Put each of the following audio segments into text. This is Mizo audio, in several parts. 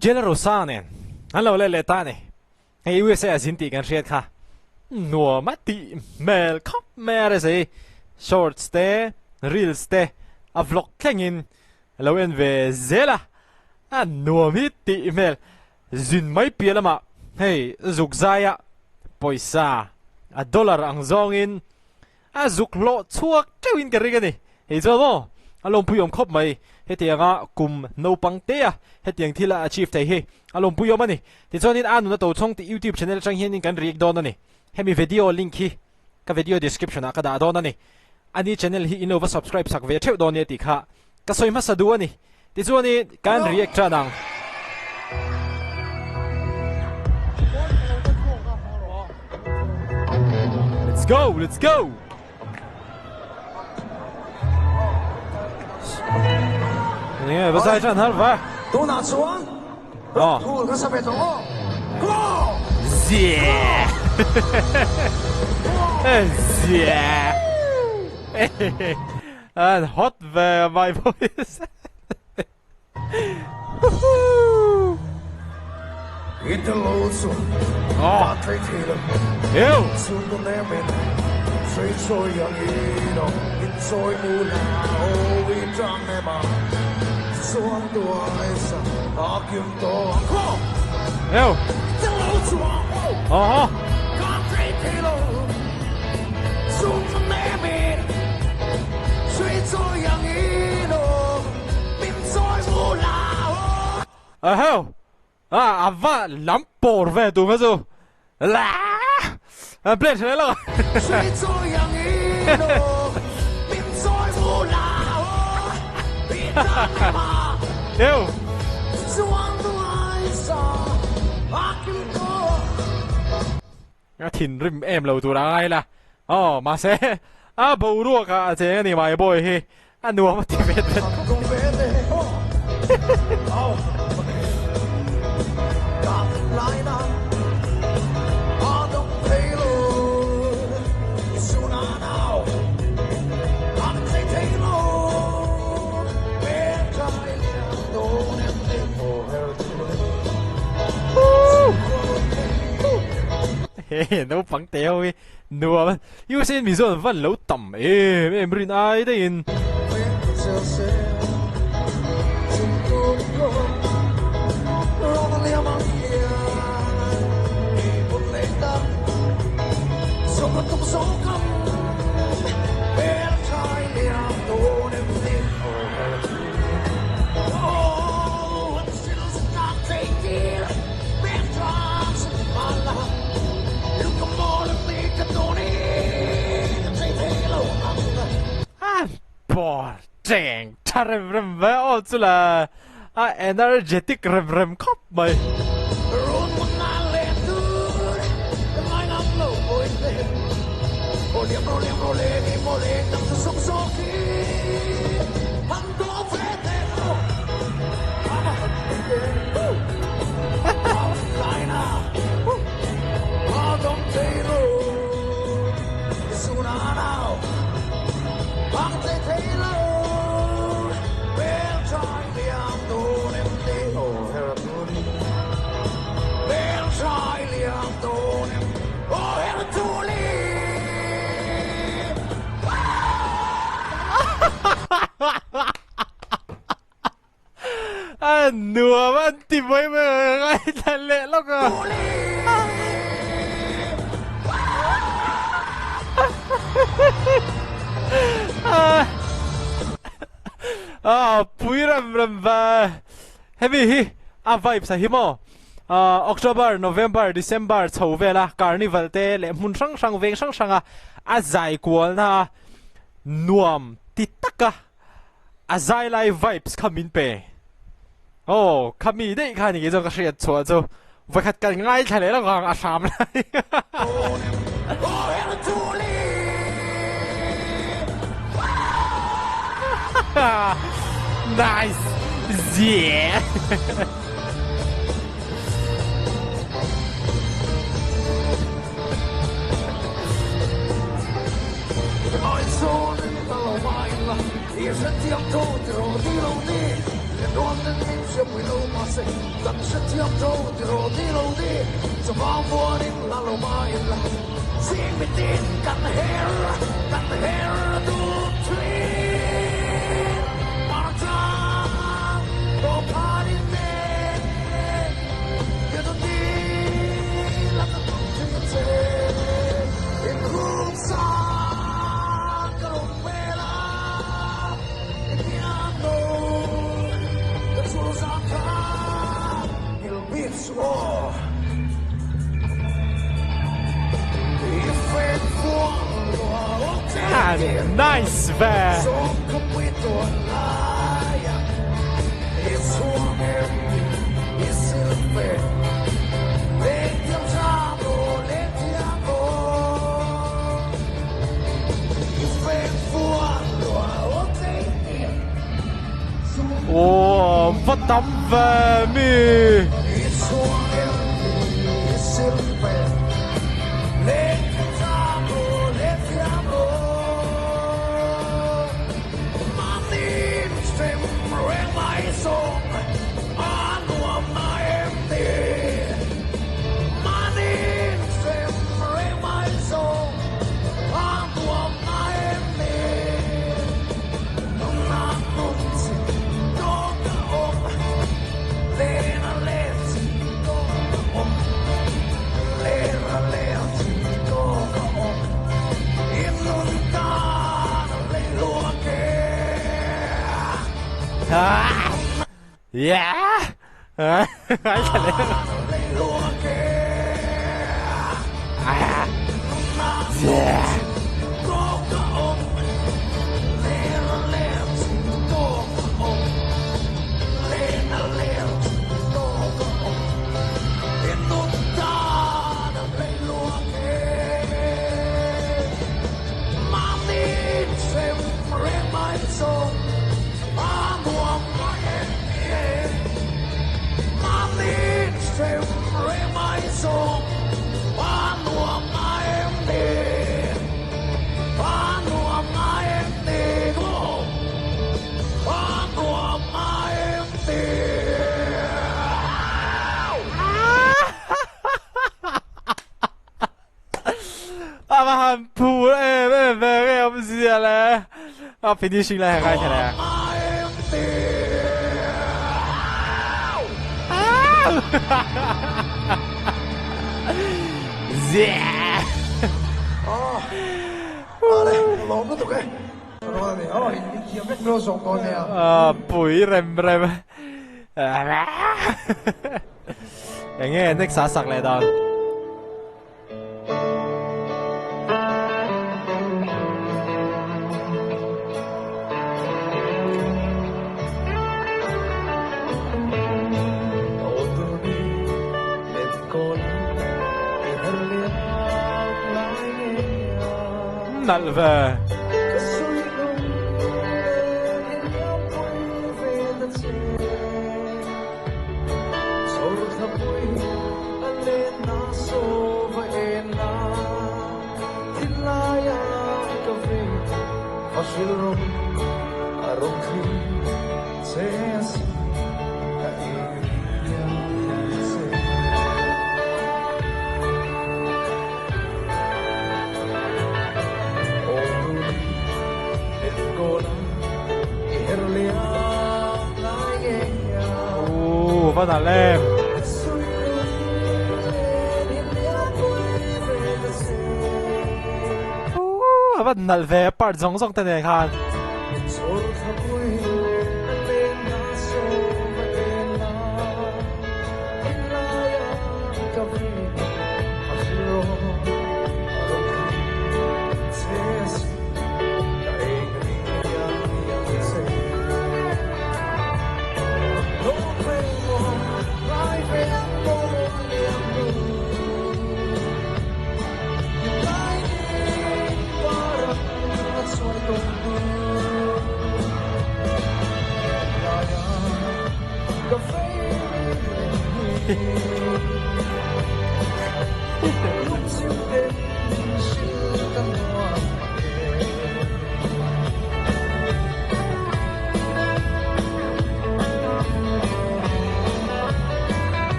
Jelarosa nen an lo let leh ta a ni. Hei USA a zin tih kan hriat kha nuam a tih hmel khawp mai a rsa hi shorts te reels te a vlog thlengin a lo en ve zel a, a nuam hi tih hmel zin mai piah lamah hei zuk zaia pawisa a dollar ang zawngin A zuk hlawh chhuak teuhin ka ring a ni. Hei chuan maw, a lawmpuiawm khawp mai. Hetianga kum naupang tea hetiang thil a achieve thei hi a lawmpuiawm a ni. Tichuanin a nuna to chhawng tih YouTube channel atang hianin kan react dawn a ni. Hemi video link hi ka video description ah ka dah dawn a ni. Ani channel hi in lo va subscribe sak ve theuh dawn nia tih kha ka sawi hmasa duh a ni. Tichuanin kan react tan ang. Let's go, let's go. Nge va zai tan har va. Tunah chuan Oh. Cool ka sa ve tawh aw. Go! Yeah. Yeah. An hot ve my voice. Oh. Ew. Ew. Oh. Aheu. Ah, ava lam por ve tu nga chu. La. A play tha lo. Ew. A thinrim em lo tur a ngai la. Aw, mahse a boruak ah a cheng a ni mai boy hi. A nuam a ti vet vet khawp He naupang te ho hi nuam a USA in Mizo an van lo tam em em rin ai daihin. Bawr cheng tha rem rem ve aw chu la a energetic rem rem khawp mai. A nuam an ti mai mai a ngaithla leh lawk a. A pui rem rem ve. Hemi hi a vibes a hi maw? October, November, December chho vela carnival te leh hmun hrang hrang veng hrang hranga a zai kualna a nuam ti taka a zai lai vibes kha min pe. Aw, kha mi daih kha ni kei chuan ka hriat chhuah chu vawikhat kan ngaithla leh lawk ang a hram lai. Nice! Yeah! Nice ve! Aw va tam ve mi! Yeah! A va han phur em em ve nge awm zia le. A finishing lai han ngaithla leh a. Pui rem rem. Enge next ah sak leh dawn. Nalh ve. Ooh, va nalh em. Ooh, a va nalh ve part zawng zawng te nen khan.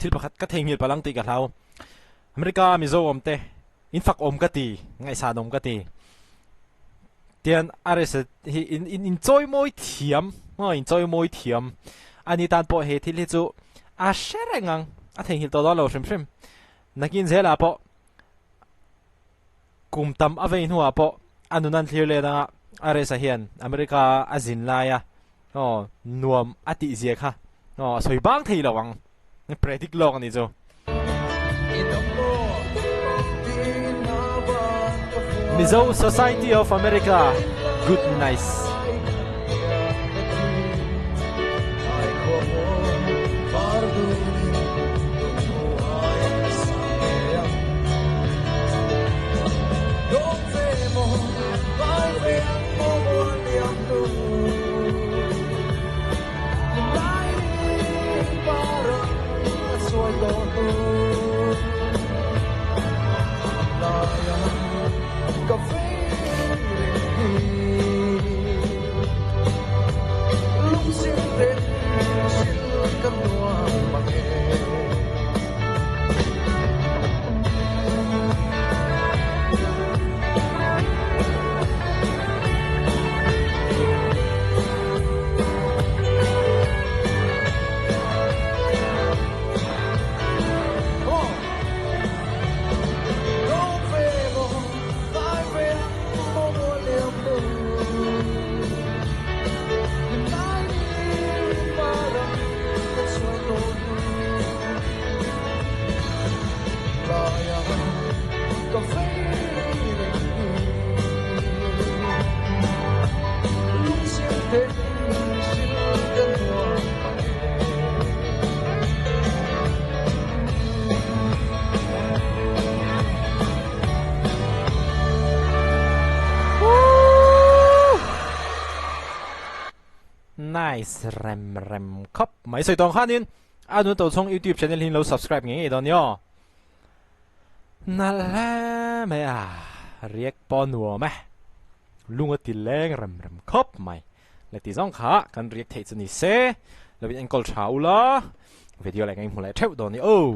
Thil pakhat ka theihnghilh palh ang tih ka hlau. America Mizo awm te in fak awm ka ti, ngaihsan awm ka ti. Tian RS hi in in in chawi mawi thiam, aw in chawi mawi thiam. Ani tan pawh he thil hi chu a hre reng ang, a theihnghilh tawh dawn lo hrim hrim. Nakin zelah pawh kum tam a vei hnuah pawh a nun an thlir let anga RS-a hian America a zin laia aw nuam a tih zia kha aw a sawi bang thei lo ang predict lawk a nih chu. Mizo Society of America good nice. Nice rem rem khawp mai sawi tawng khanin a nun to chhung youtube channel hi lo subscribe ngei ngei dawn ni aw nalh hle mai a react pawh nuam e lung a ti leng rem rem khawp mai le ti zawng kha kan react theih chu ni se lo in enkawl tha ula video leh ka inhmu leh theuh dawn ni aw.